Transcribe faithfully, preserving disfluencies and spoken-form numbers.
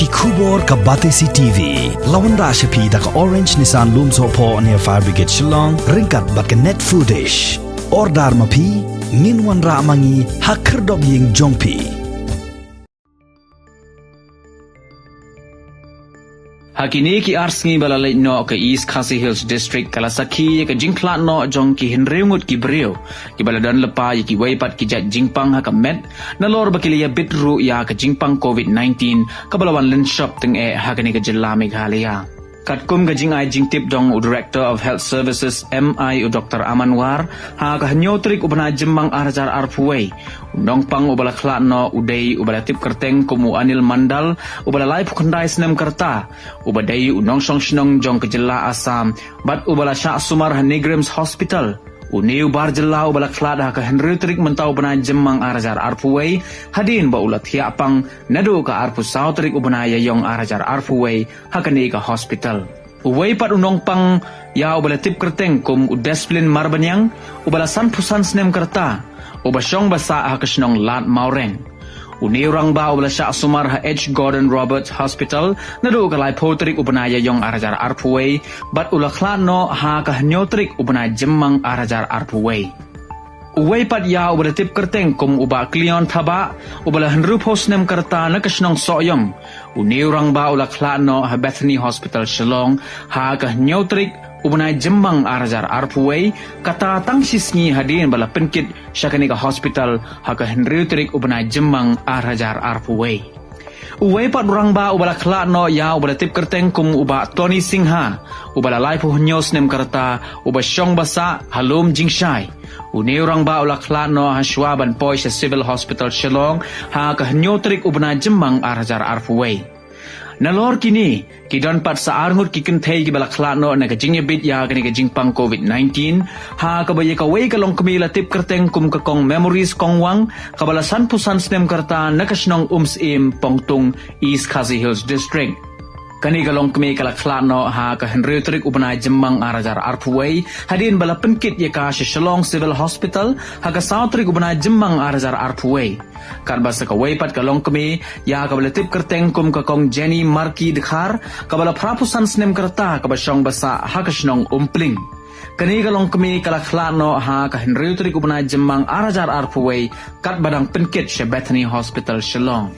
Khubor ka Batesi T V. La wanrah sha phi da ka Orange Nissan Lumsohphoh near Fire Brigade Shillong, ryngkat bad ka Net Foodish. Order ma phi, ngin wanrah ma ngi ha khyrdop ïing jong phi. Ha kine ki ar sngi ba la leit noh, ka East Khasi Hills District ka la sakhi ïa ka jingkhlad noh jong ki hynriew ngut ki briew kiba la don lypa ïa kiwei pat ki jait jingpang ha ka met, nalor ba ki la ïabit ruh ïa ka jingpang covid nineteen kaba la wan lynshop tyngeh ha kane ka jylla Meghalaya. Katkum ka jingai jingtip jong u Director of Health Services M I, u Doctor Aman War, ha ka hynñiew tarik u bnai Jymmang ar hajar arphew wei, u nongpang uba la khlad noh u dei uba la tip kyrteng kum u Anil Mandal, uba la laiphew khyndai snem ka rta, uba dei u nongshong shnong jong ka jylla Assam, bad uba la shah sumar ha NEIGRIHMS Hospital. Une u bar jylla uba la khlad ha ka hynriew tarik mynta u bnai Jymmang ar hajar arphew wei, hadien ba u la thiah pang naduh ka arphew saw tarik u bnai Ïaïong ar hajar arphew wei, ha kane ka hospital. Uwei pat u nongpang ïa uba la tip kyrteng kum u Desplin Marbaniang, uba la sanphew san snem ka rta, uba shong ba sah ha ka shnong Lad Mawreng. Une u rangbah uba la shah sumar ha H Gordon Roberts Hospital naduh ka laiphew tarik u bnai Ïaïong ar hajar arphew wei, bad u la khlad noh ha ka hynñiew tarik u bnai Jymmang ar hajar arphew wei. Uwei pat ïa uba la tip kyrteng kum u Bah Cleon Thabah, uba la hynriewphew snem ka rta, na ka shnong Sohiong. Une u rangbah u la khlad noh ha Bethany Hospital Shillong ha ka hynñiew tarik u bnai Jymmang ar hajar arphew wei, kata tang shi sngi hadien ba la pynkit sha kane ka hospital ha ka hynriew tarik u bnai Jymmang ar hajar arphew wei. Uwei pat u rangbah uba la khlad noh ïa uba la tip kyrteng kum u Bah Tony Singha, uba la laiphew hynñiew snem ka rta, uba shong ba sah ha Lum Jingshai. Une u rangbah u la khlad noh ha shuwa ban poi sha Civil Hospital Shillong ha ka hynñiew tarik u bnai Jymmang ar hajar arphew wei. Nalor kine, ki don pat sa ar ngut ki kynthei kiba la khlad noh na ka jingïabit ïa kane ka jingpang covid nineteen, ha kaba ïa kawei ka longkmie la tip kyrteng kum ka Kong Memories Kongwang, kaba la sanphew san snem ka rta, na ka shnong Umsyiem, Pongtung, East Khasi Hills District. Kane ka longkmie ka la khlad noh ha ka hynriew tarik u bnai Jymmang ar hajar arphew wei, hadien ba la pynkit ïa ka sha Shillong Civil Hospital ha ka saw tarik u bnai Jymmang ar hajar arphew wei. Katba sa kawei pat ka longkmie ïa kaba la tip kyrteng kum ka Kong Jenny Marki Dkhar, kaba la phraphew san snem ka rta, kaba shong ba sah ha ka shnong Umpling. Kane ka longkmie ka la khlad noh ha ka hynriew tarik u bnai Jymmang ar hajar arphew wei, katba dang pynkit sha Bethany Hospital Shillong.